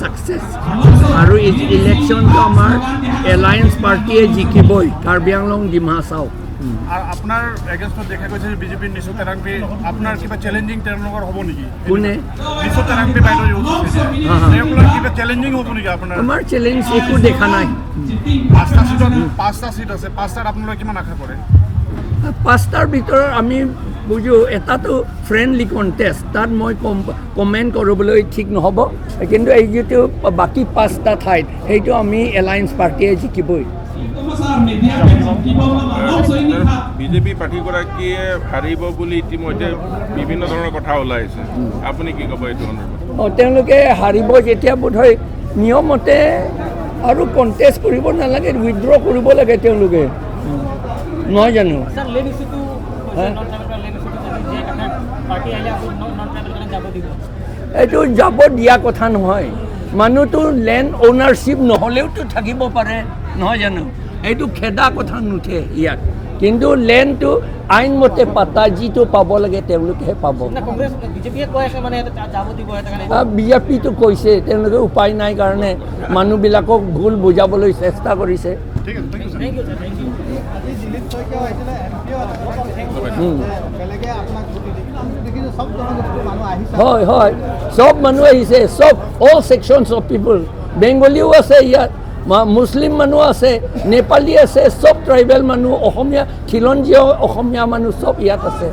success. আৰু ইলেকশ্যনটো আমাৰ alliance পাৰ্টীয়ে জিকিবই, কাৰ্বি আংলং, ডিমা হাছাও। আৰু আপোনাৰ এগেইনষ্টত দেখা গৈছে যে বিজেপিৰ নিচু তেৰাংপি, আপোনাৰ কিবা চেলেঞ্জিং তেওঁলোকৰ হ'ব নেকি? কোনে? নিচু তেৰাংপি বাইদেউ উঠিছে, হা, হা। তেওঁলোকৰ কিবা চেলেঞ্জিং হ'ব নেকি আপোনাৰ? আমাৰ চেলেঞ্জ একো দেখা নাই। 5টা চিটত, 5টা চিট আছে, 5টাত আপোনালোকে কিমান আশা কৰে? 5টাৰ ভিতৰত আমি বুজোঁ এটাতো ফ্ৰেণ্ডলি কণ্টেষ্ট, তাত মই কমেণ্ট কৰিবলৈ ঠিক নহ'ব। কিন্তু এই যিটো বাকী 5টা ঠাইত, সেইটো আমি এলায়েন্স পাৰ্টীয়ে জিকিবই। বিজেপি প্ৰাৰ্থীগৰাকীয়ে হাৰিব বুলি ইতিমধ্যে বিভিন্ন ধৰণৰ কথা ওলাইছে, আপুনি কি ক'ব এইটো সন্দৰ্ভত? অঁ, তেওঁলোকে হাৰিব যেতিয়া বোধহয় নিয়মতে আৰু কণ্টেষ্ট কৰিব নালাগে, উইড্ৰ কৰিব লাগে তেওঁলোকে, নহয় জানো? স্যাৰ, লেণ্ড ইছ্যুটো হা? নন ট্ৰাইবেল লেণ্ড ইছ্যুটো যদি যে আপোনাৰ পাৰ্টি আহিলে আকৌ নন ট্ৰাইবেল কাৰণে যাব দিব? এইটো যাব দিয়া কথা নহয়। মানুহটো লেণ্ড অ'নাৰশ্বিপ নহ'লেওতো থাকিব পাৰে, নহয় জানো? এইটো খেদা কথা নুঠে ইয়াত। কিন্তু লেণ্ডটো আইনমতে পাতা যিটো পাব লাগে, তেওঁলোকেহে পাব। না, কংগ্ৰেছ বিজেপিয়ে কৈ আছে মানে ইয়াতে যাব দিব এটা কাৰণে। বিজেপিটো কৈছে, তেওঁলোকে উপায় নাই কাৰণে মানুহবিলাকক ভুল বুজাবলৈ চেষ্টা কৰিছে। ঠিক আছে, thank U sir. Thank you sir, thank you. আজি দিলীপ শইকীয়াও আহিছিলে, এম পিও। বেলেগে আপোনাক ভোট নিদিয়ে, কিন্তু আমি দেখিছোঁ চব জনগোষ্ঠীৰ মানুহ আহিছে। হয়, চব মানুহ আহিছে, চব, অল ছেকশ্যনছ অফ পিপুল। বেংগলীও আছে ইয়াত, মুছলিম মানুহ আছে, নেপালী আছে, চব ট্ৰাইবেল মানুহ, অসমীয়া, খিলঞ্জীয়া অসমীয়া মানুহ চব ইয়াত আছে।